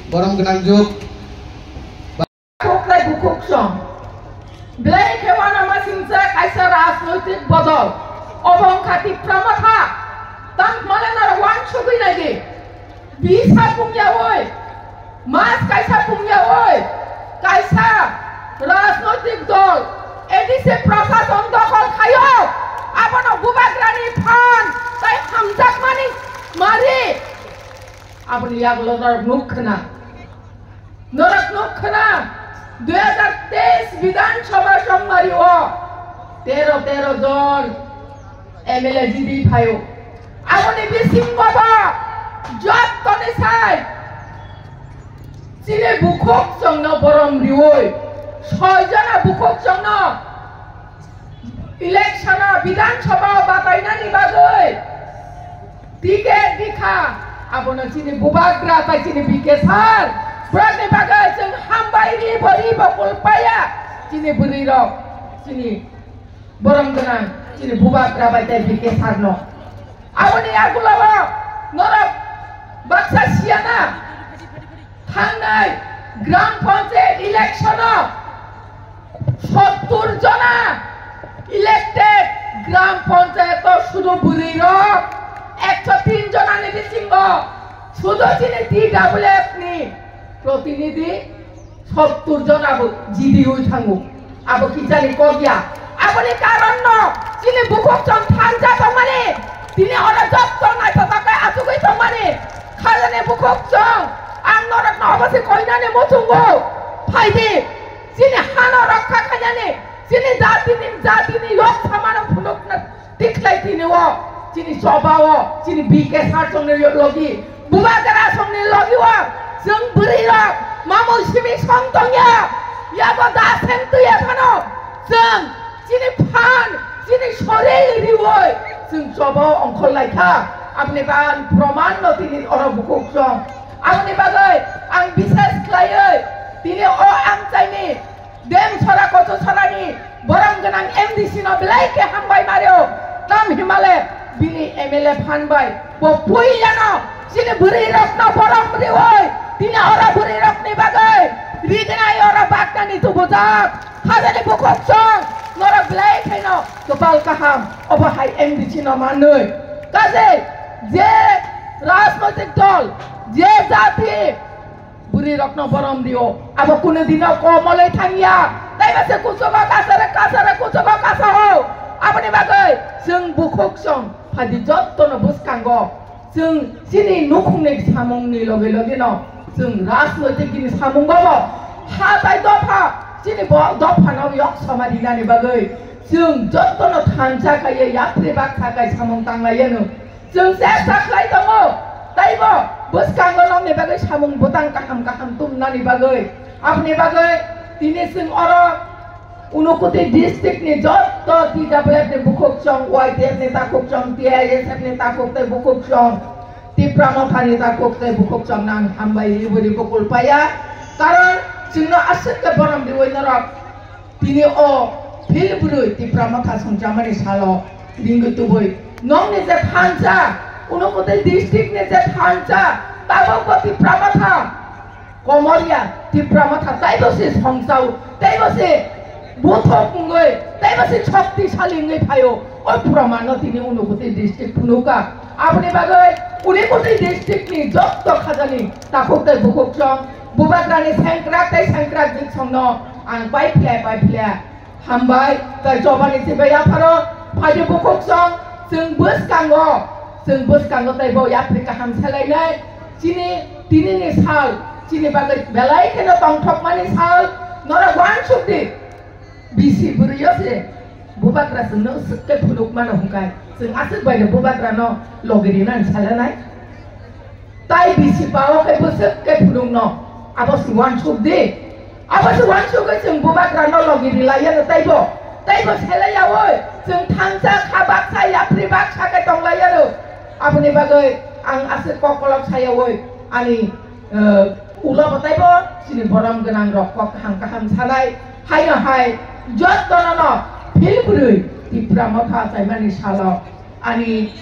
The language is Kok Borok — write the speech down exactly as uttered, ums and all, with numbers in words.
Borom gwnang juk. Bukhuk tei bukhuk song. Belai khe uanamasingcha kaisa rajnoitik bodol. Obo wngkha Tipra Motha. Tangmani norok uansugwi naidi. Bisa pungyaui, mas kaisa pungyaui, kaisa rajnoitik dol A D C prashason dokhol khaio. Abono bubagrani phan tei hamjakmani mari. Aboni yagulo norok nuk khna. Norok nuk khna, dui hajar teis Bidhan Sabha Chongmari o tero tero jon M L A G D phaio. Aboni bisingo bo jottoni sai chini bukhuk chongno borom riui, soi jona bukhuk chongno election o Bidhan Sabha o batainani bagwi ticket rikha, abono chini bubagra tai chini B K sir, borokni bagwi chwng hambai ri bo ri bo kulpaya, chini bwrwi rok, chini borom gwnang, chini bubagra bai tai B K sir no. Aboni yagulo norok baksa siyana. Thangnai gram panchayat election o sottur jona elected gram panchayat o sudu bwrwi rok, ekso tin jona ni bisingo sudu chini T W F ni protinidhi sottur jona bo G D ui thango. Abo kichari kok ya. Aboni karon no chini bukhuk chong thansa tongmani. Tini oro jotto naithotok khe achugwi tongmani. Khajani bukhuk chong. Ang norokno obo se koinani muchungo. Phaidi. Chini hano rokha khainani. Chini jatini, jatini yok samano phunukna. Tikhlai tini o, chini choba o, chini B K sir chongni logi, bubagra chongni logi o, chwng bwrwi rok, mamung simi song tongya, yago da seng twiya phano, chwng chini phan, chini soril riwi, chwng choba o ongkhor laikha, aboni ban proman no tini oro bukhuk chong, aboni bagwi ang bisas khlaiwi, tini o ang chaini, Dem sora kocho sorani borom gwnang M D C no belai khe hambai mario. Tam himale bini M L A phan bai bo puilano chini bwrwi rokno borom riwi tini oro bwrwi rokni bagwi rignai oro baknani tubujak. Hajani bukhuk song norok belai khaino kwpal kaham obo hai M D C no manwi. Kaje je rajnoitik dol, je jati, bwrwi rokno borom dio. Abo kunu dino komolwi thangya. Taibo se kuchugo kasare, kasare kuchugo kasaho. Aboni bagwi chwng bukhuk song phaidi jottono bwskango. Chwng chini nukhungni samungni logi logino chwng rajnoitik bini samungo bo ha tai dopha chini bo dophano yok soma rinani bagwi chwng jottono thansa kaiye yapri baksa kai samung tanglaiyano. Chwng chesta khlai tongo, taibo bwskango nokni bagwi samung bwtang kaham kaham tubunani bagwi. Aboni bagwi tini chwng oro Unakoti district ni jotto T W F ni bukhuk chong, Y T F ni takhuk chong, T I S F ni takhuk tei bukhuk chong, Tipra Motha ni takhuk tei bukhuk chong nang hambai riwi riwi kulpaya. Karon chwngno aswk khe borom riwi norok Tini o phil bwrwi Tipra Motha songchamani salo ringwi tubui. Nokni je thansa, Unakoti district ni je thansa, tabukbo Tipra Motha. Komoria Tipra Motha taibo se songchao, taibo se buthok wngwi, taibo se shoktisali wngwi phaio. O pramano tini Unakoti district phunuka. Aboni bagwi Unakoti district ni jotto khajani takhuk tei bukhuk chong Bubagrani sengkrak tei sengkrak diksongno ang pai phle, pai phle. Hambai, tei chobani chibai yapharo, phaidi bukhuk song, chwng bwskango, chwng bwskango tei bo yapri kaham selainai. Chini, tinini sal, chini bagwi belai kheno tongthokmani sal, norok uansuk di. Bisi bwrwiyo se bubagra chwngno swk khe phunuk mano hwnkhe chwng aswk baino bubagrano logi rinani salanai. Tai bisi pao khe bwswk khe phunukno abo se uansuk di. Abo se uansugwi chwng bubagrano logi rilaiyano taibo. Taibo selaiyaui chwng thansa kha baksa yapri baksa khe tonglaiyano. Aboni bagwi ang aswk kokolok sayaui ani Eh, ulo bo taibo chini borom gwnang rok kok kaham kaham sanai. Haino hai jottono no phil bwrwi Tipra Motha chaimani salo ani